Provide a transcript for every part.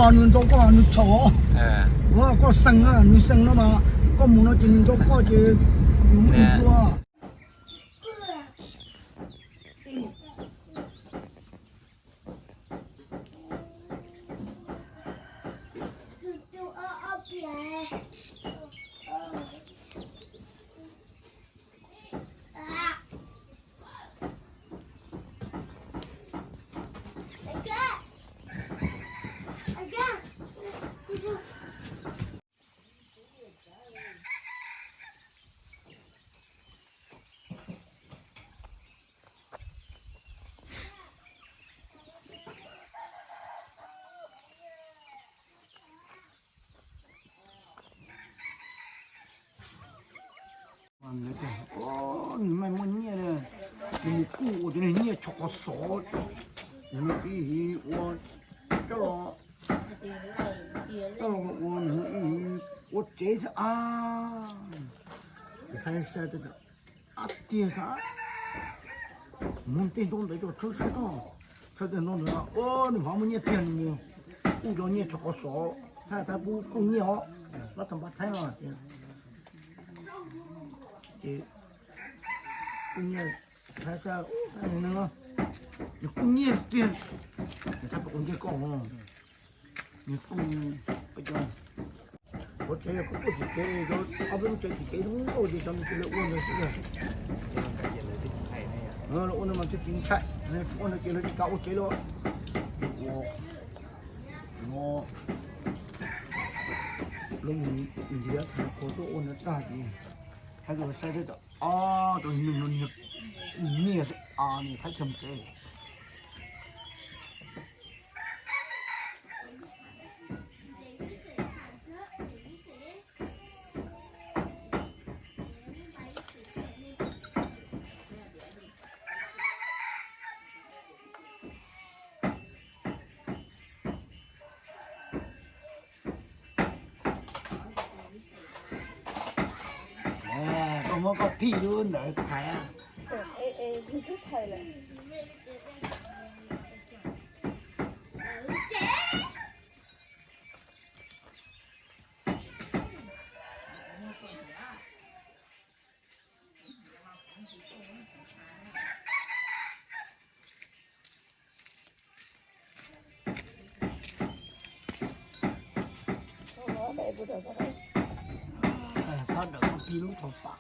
Nws nrau koj nws txhaum. Koj xeem na, nws xeem no mas koj mus no ces nws nrau koj ces nws muab nws tua. Nws mas muaj nyiaj, nws mus kuj ua cov niag nyiaj tsho qhov xov, nws ib his ua coj los, coj los ua nws ib his ua tsev xwb a. Kuv thaij saib tiag, ab tiag xwb, muab tej ntaub ntawd coj tshawb saib txog, tshawb tej ntaub ntawd no, nws hov muaj nyiaj tiag nws mus kuj cov nyiaj tsho qhov xov, thaij thaij pub kuj nyiaj os, lab tha npab thaib no ces kuj nyiaj, thaij saib, nws kuj nyiaj tiag, nws thaij pub kuv nyiaj koj, nws kuj, ua tsev kuj kuj tsis tsev, ob peb lub tsev tsis tsev zoo nkauj ces cov nws cia li ua ntawd xwb. Ua ntawd mas thiaj tsis ntshai, ua ntawd ces lawv tsis kam ua tsev lawm. Ua, ua, lawv mus nrhiav qhov tuaj ua ntawd tag ces thaij rau saib thiab, ob tug neeg no nyiaj, nyiaj, nyiaj thaij chaw tsev. Koj muab koj phij lub ntawd thaiv. Txhob dawm koj phij lub tau pam.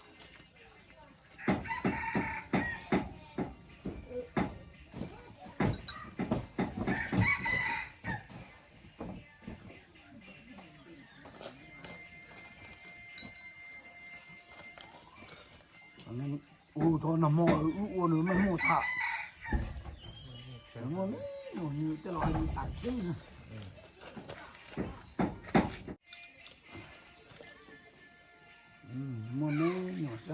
Ua tau nag hmo wb ua nws meej muaj tham. Muaj me nyuam tej los hais nws tas tseeb na. Muaj me nyuam xwb.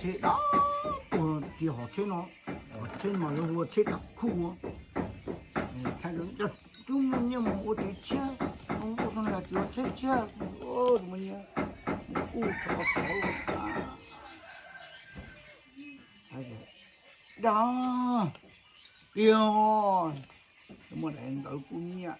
Tsheb dab tuag tias hom tsheb no, hom tsheb no mas lawv hu ua tsheb tas khuj. Thaij cov twb muaj nyiaj mus ua tsev tshiab, zoo nkauj tag nrho tsis ua tsheb tshiab, muaj nyiaj mus kuj tshov xov. Dag, tiag, muaj daim ntawv kuj nyiaj.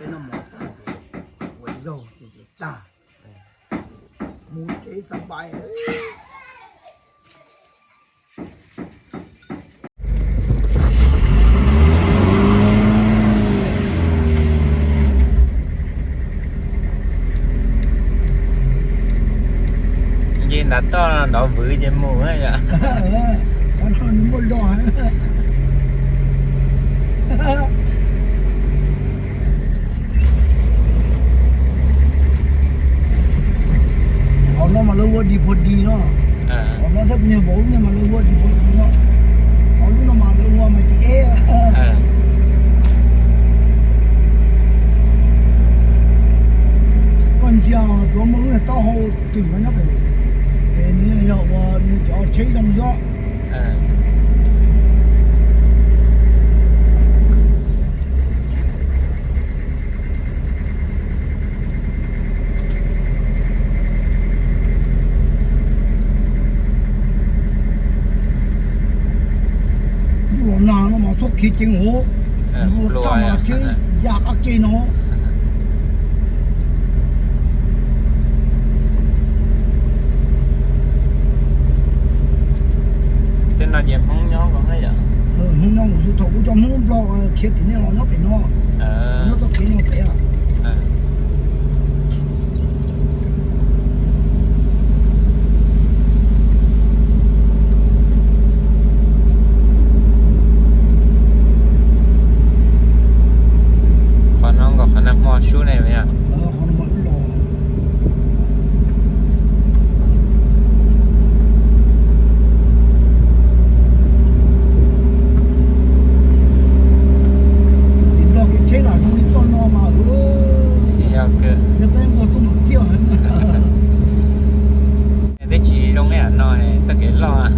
Peb noj mov tag ces ua zaug ces tag, mus tsev xa pais. Nce ntav toj nrov vwv ces mus na yom. Hauv no mas lawv ua dipua Twm no nyob pem, es nws yog ua nws cov tsheb zoo xwb. Los nag no mas txhob khiav ceev hov, tsheb ya qab ke no. Tej no ces Hmoob nyob ko yom? Hmoob nyob, kuv thaum ub cov Hmoob Nplog khiav tim nej los nyob pem no, nyob txoj kev no pem. Qhov no nkaus qhov nag hmo sub ne. Tim Nplog kev tsheb lam zoo li txoj no mas, yog peb nquag tuaj mus thiaj heev. Twb tsis zoo ib yam no txoj kev loj.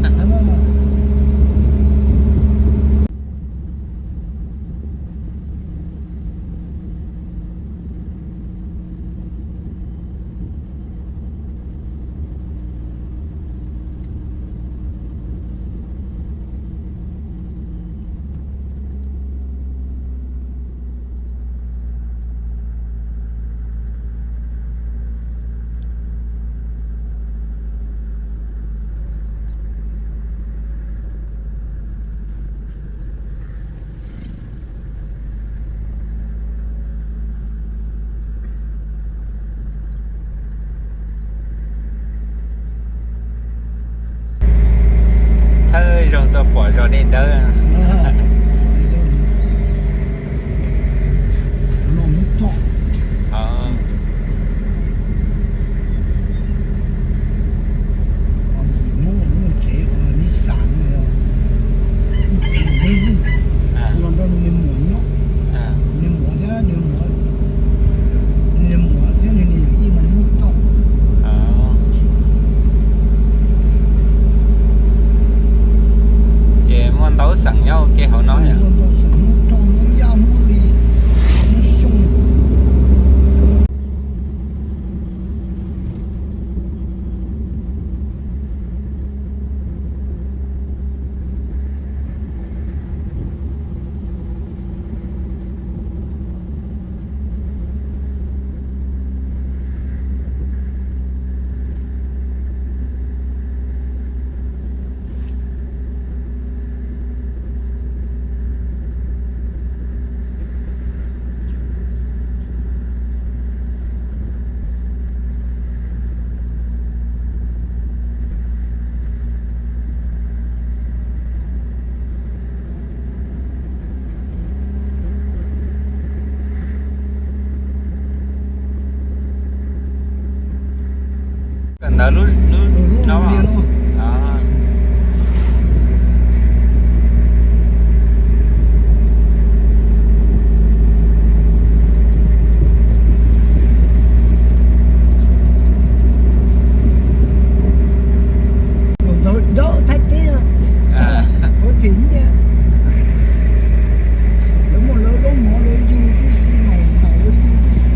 Thawj zaug tuaj pom zos dej dawb. Los nrog nws niag muam nyob, niag muam thiab nws niag muam thiab nws niag yawm yij mas nyob tau. Ces muaj ntau xeem nyob ua ke hauv no. Muaj ntau xeem, Hmoob Thoj, Hmoob Yaj, Hmoob Lis, Hmoob Xyooj. Kawm ntawv lub, lub no. Kawm ntawv dawb Thaib teb, ua them nyiaj. Lawv muaj lawv zaub mov lawv yug tib si, maum maum lawv yug tib si.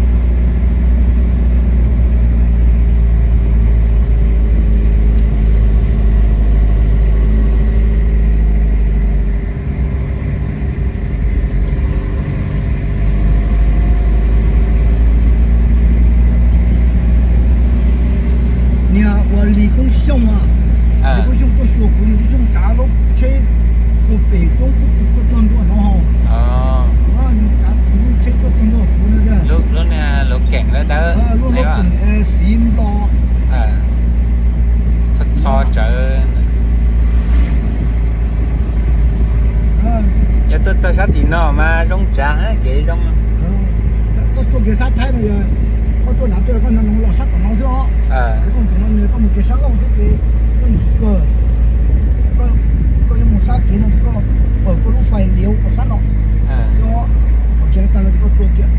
Niag ua Lis Koob Xyooj, Lis Koob Xyooj tuaj xyuas kuv, Lis Koob Xyooj tsav lub tsheb tuaj pem roob tuaj txog ntua no. Nws tsav kuv lub tsheb tuaj txog ntua kuv no tiag. Lub keem dawb dawb, lub keem xiv nplo. Txho txho tsawv. Yog tuaj txog sab tim no mas zoo tsav, kev zoo. Koj tuaj kev sab Thaib no yog koj tuaj nav tuaj koj no los sab tom no xwb os. Koj mus kev sab laug thiab ces koj ncig kawg. Koj yuav mus sab kev no ces koj pawg koj lub fais liav ua sab no. Koj mus kev no tag no ces koj tuaj kiag.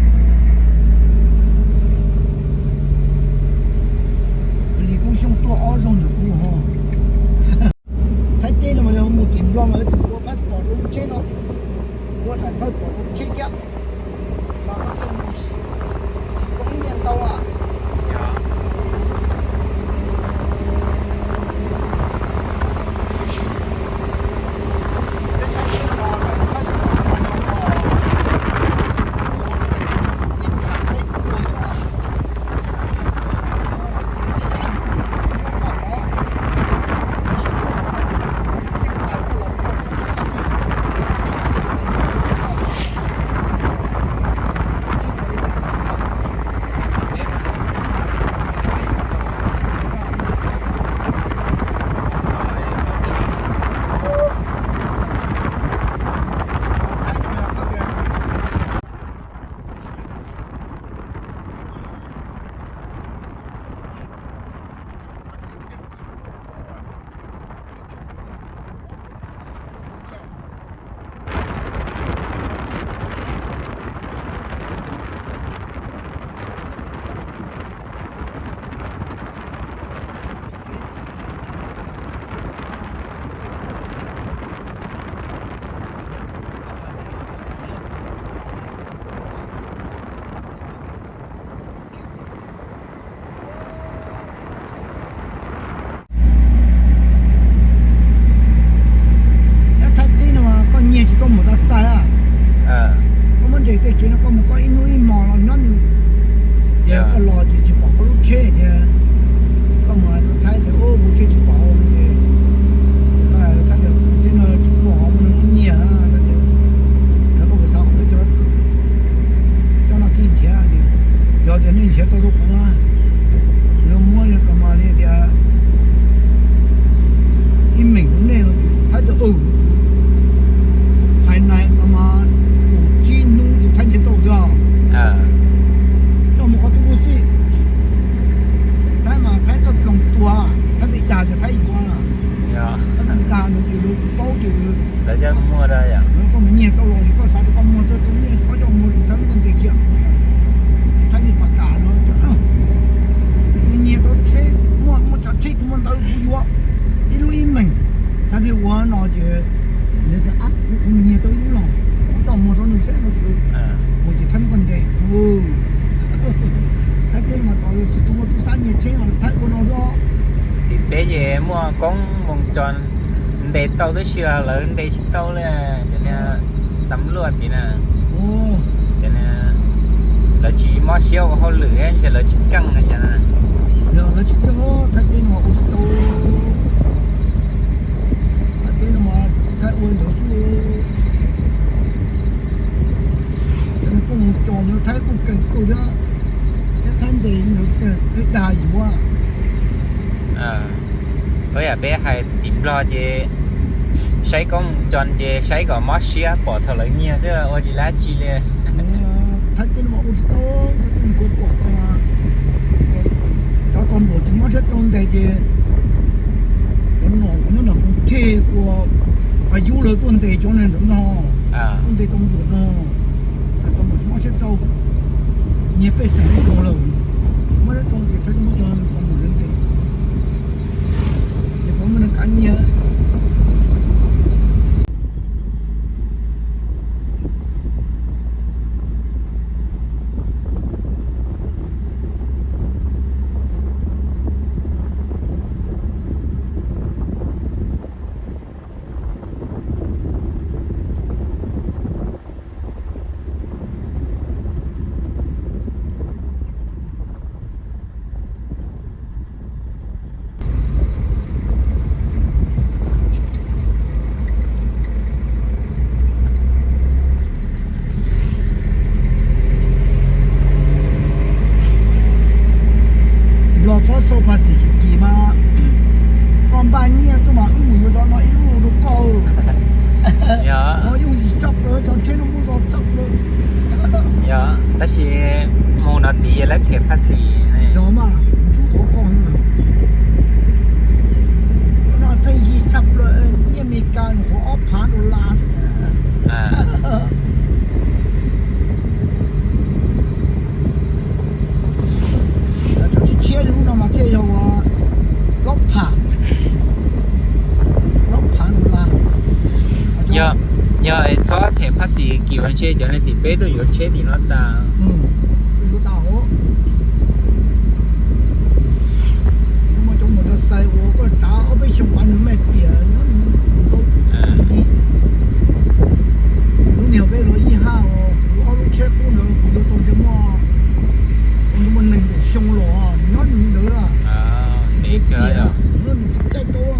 Koj mus koj ib hnub ib hmo los nyob nws, ces koj los ces tsis pom koj lub tsheb ces koj mus hais rau Thaib tias, Ub, kuv tsheb tsis pom. Ces Thaib tias, Kuv tsheb no tsis pom, muaj neeg muab nyiag. Thaib tias, Yog koj puas xav kom peb cov, cov no thiaj nrhiav? Yog tias nej nrhiav tau rau kuv na, yuav muab los mas li tias ib meem rau nej no. Thaib tias, Hais nais mas mas kaum tsib hnub ces Thaib nrhiav tau tiag. Coj mus qhov twg kuj xij, Thaib mas Thaib tawj ploog tuag, Thaib pib dag ces Thaib yuav. Thaib pib dag nws ces lawv tsis paub ces lawv, koj mus nyiag tau los ces koj xav tias koj muag tau tus nyiaj ces koj coj mus ces Thaib muab koj ntes kiag. Thaib li pas kam no, tus nyiag tau tsheb, muaj muaj cov tsheb tsis muaj ntawv kuv yuav ib lub ib meem. Thaib pib ua no ces nws tias, Ab, kuv mus nyiag tau ib lub los, kuv coj mus rau nws saib no ces mus ces Thaib muab koj ntes. Thaib teb mas tod tsis tau muaj tub sab nyiag tsheb los Thaib ua no xwb. Tim peb ces muaj koob moo cos ntes tau tib si los lawv ntes tsis tau li, cov niag tam luaj tim na. Cov niag lawv tsis mob siab ua hauj lwm ntshe lawv tsis keej na cov na. Yog lawv tsis keej, Thaib teb no ua tsis tau. Thaib teb no mas Thaib ua ntawd xwb. Koob moo cos no Thaib kuj keej kawg thiab, thiab Thaib ntes ntawd Thaib dag yuav. Ua yam peb hais tim Nplog ces saib koob moo cos ces saib kom mob siab pom thaum lawv nyiag xwb ua tsis lab tsi li. Thaib teb no mas ua tsis tau, Thaib teb no kuv pom cov tau npaum tsis mob siab rau ntes ces cov nom cov nyob nram Koos Thej ua pas yub lawv tuaj ntes cov neeg ntawd no, tuaj ntes tau npaum no, tau npaum tsis mob siab rau, nyiag pej xeem ib tug lawm, mob siab rau ces Thaib teb muab cov tau npaum lawv ntes. Ces puas muaj neeg kav nyiag? Los txhob xau phas xim kim kim mas, koj npaj nyiaj tuaj mas wb mus yuav cov no ib lub rau koj. Yog, yog yus yim tsab plaws cov tsheb no muaj zog tsab plaws. Yog, tab sis mus no tid lawv them phas xim. Yog mas, yus qhov koj no, pheej yim tsab plaws, nyiaj Amelikas nyuam qhuav ob phav dollar. Cov tshiab tshiab li lub no mas thiaj yog ua plaub phav, plaub phav dollar. Yog, yog txhob them phas xim kim ua ntshe cov neeg tim peb tuaj yuav tsheb tim no tas. Yuav tas os. Muaj cov mus tau xais uas koj tsav ob peb xyoos qhov nws maj tias nyob nws ntau. Lub niag peb los ib haj os, kuv ob lub tsheb qub ntawd kuv yuav tau ntshe muaj, muaj nees nkaum xyoo los nyob nws ntawd. Tias nws tsis caij tau.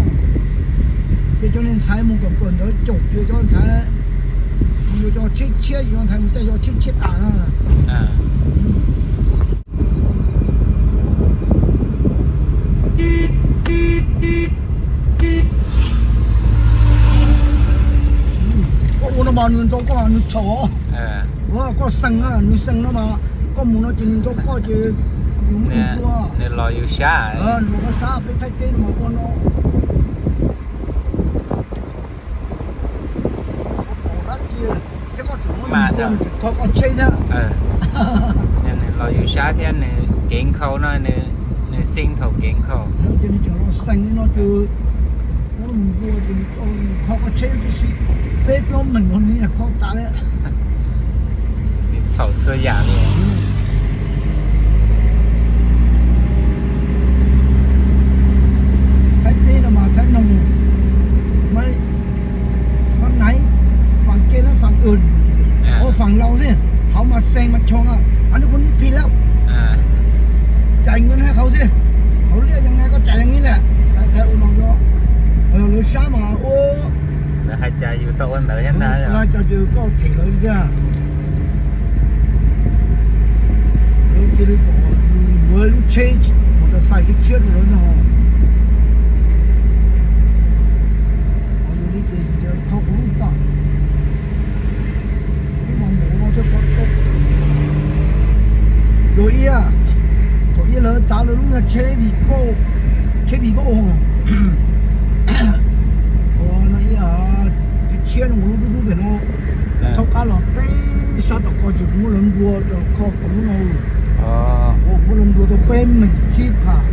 Ces cov niag ntxhais mus kom kawm ntawd caum ces cov ntxhais mus yuav cov tshiab tshiab, cov ntxhais mus caij cov tshiab tshiab tas na. Koj ua no mas nws nrau koj nws txhaum. Koj xeem, nws xeem no mas koj mus no ces nws nrau koj ces nws muab nws tua. Nws los yus sab. Nws los koj sab, peb Thaib teb no mas ua no. Koj pom dab tsi thiab koj tseem muab nws tua, nws tseem kho koj tsheb thiab. Nws los yus sab thiab nws kev nkhaus no, nws xeem thaum kev nkhaus. Ces nws tseem los xeem li no ces muab nws tua ces nws kho koj tsheb tib si, peb plaub meem los nws kho tas li. Txhaum txhua yam li. Thaib teb no mas Thaib noog, Faam Nais, Faam Ke, Faam Ua, Faam Lau xwb, hauv mas Xees mas choo, qhov no kuv ib phim lawm. Cais nkawd na qhov xwb, qhov liaj yeej na koj cais li lawm, cais cais ua no, lawv sab mas ua. Lawv hais cas yus tau ua ntawd thiab ntag. Lawv hais cas ces koj them lawv li thiab. Lawv cia li kom yus yuav lub tsheb, mus tas xais tshiab tshiab rau lawv no. Yus li ces yus tias kho kuv lub tag. Ib hmos npaum no thiaj pov tau. Yog ib, thaum ib lawv tsav lawv lub nyuag tsheb Vigo, tsheb Vigo, ua no ib, tsis tshiab no mus lub dub dub pem no, thaub qab los teb sab tom ko ces kuv muab lawv nplua rau kho kuv lub no. Kuv muab lawv nplua tau peb meem tsib phav.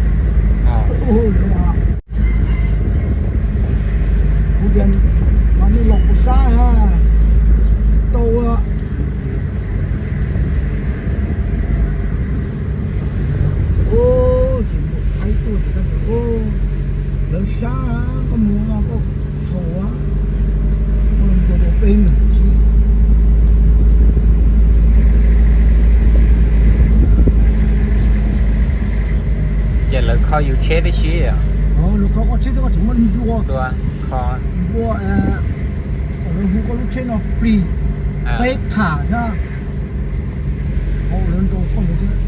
Kuv tias mas nej los kuv sab tau. Ces npau thaib tuaj ces koj tias lawv sab, koj mus no koj txhaum, koj npau tau peb meem tsib. Ces lawv kho yus tsheb tib si. Lawv kho koj tsheb thiab koj tseem muab nplua, nplua, kom lawv hu koj lub tsheb no plig peb tham thiab. Lawv nrau koj ntawd thiab.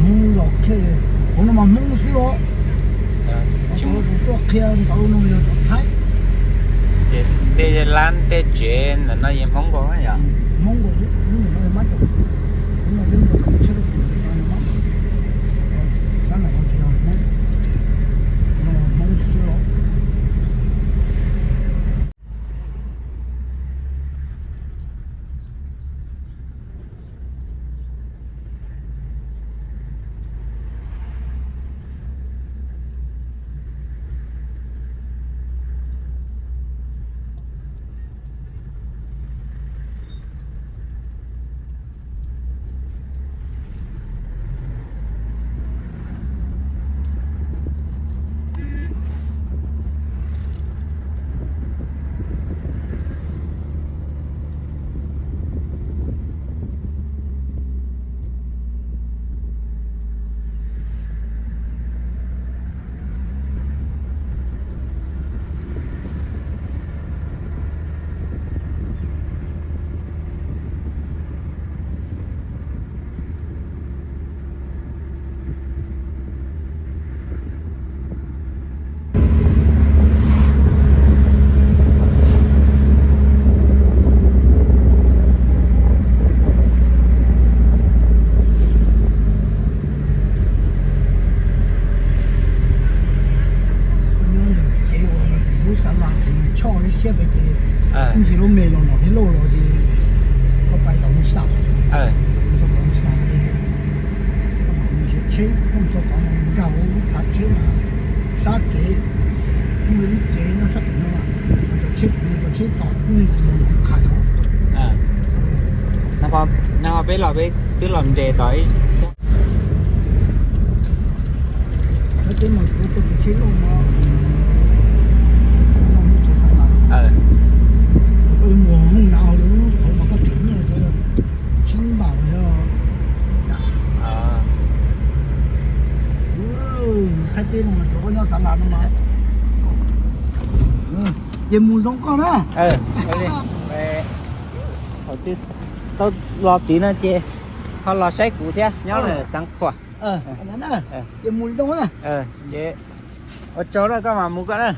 Hmoob los, kuv no mas Hmoob xwb os. Kuv tuaj qhia ntawd no yog cov Thaib. Ces tej lab tej tsev ntawm no yog Hmoob nkaus yom? Hmoob nkaus, lub ntawm no yog mab tom, lub no twb nkaus tom tsheb rau tus ntawm no yog mab tom. Sab ntawm no ces yog Hmoob, no Hmoob xwb os. Koj nyob ntawm kev uas lub xav las ces choj siab pem ces ib ntsis lub me los nram Hmoob Lauj los ces koj pais tom Moos Xas, Moos Xas ces koj mam mus nrhiav tsheb, koj mus txog tom no nkag hauv lub tsav tsheb mas sab kev, muaj ib lub tsev nyob sab pem no, cov tsheb pem no cov tsheb tom kuj mus qhais os. No peb los peb twb los nres tom ib Thaib teb mas tsis tau tuaj kev tsheb loj no, no lub tsev xav las. Koj yuav mus hooj nav hauv lub hauv mas koj them nyiaj tsib npam yog. Thaib teb no mas tsuav koj nyob xav las no mas. Ces mus zoo koj na. Thaum twg tau los tid no ces ho los saib kuv thiab nyob Xeev Khuam. Ces mus zoo na. Ces ua tsaug na, koj mam mus koj na.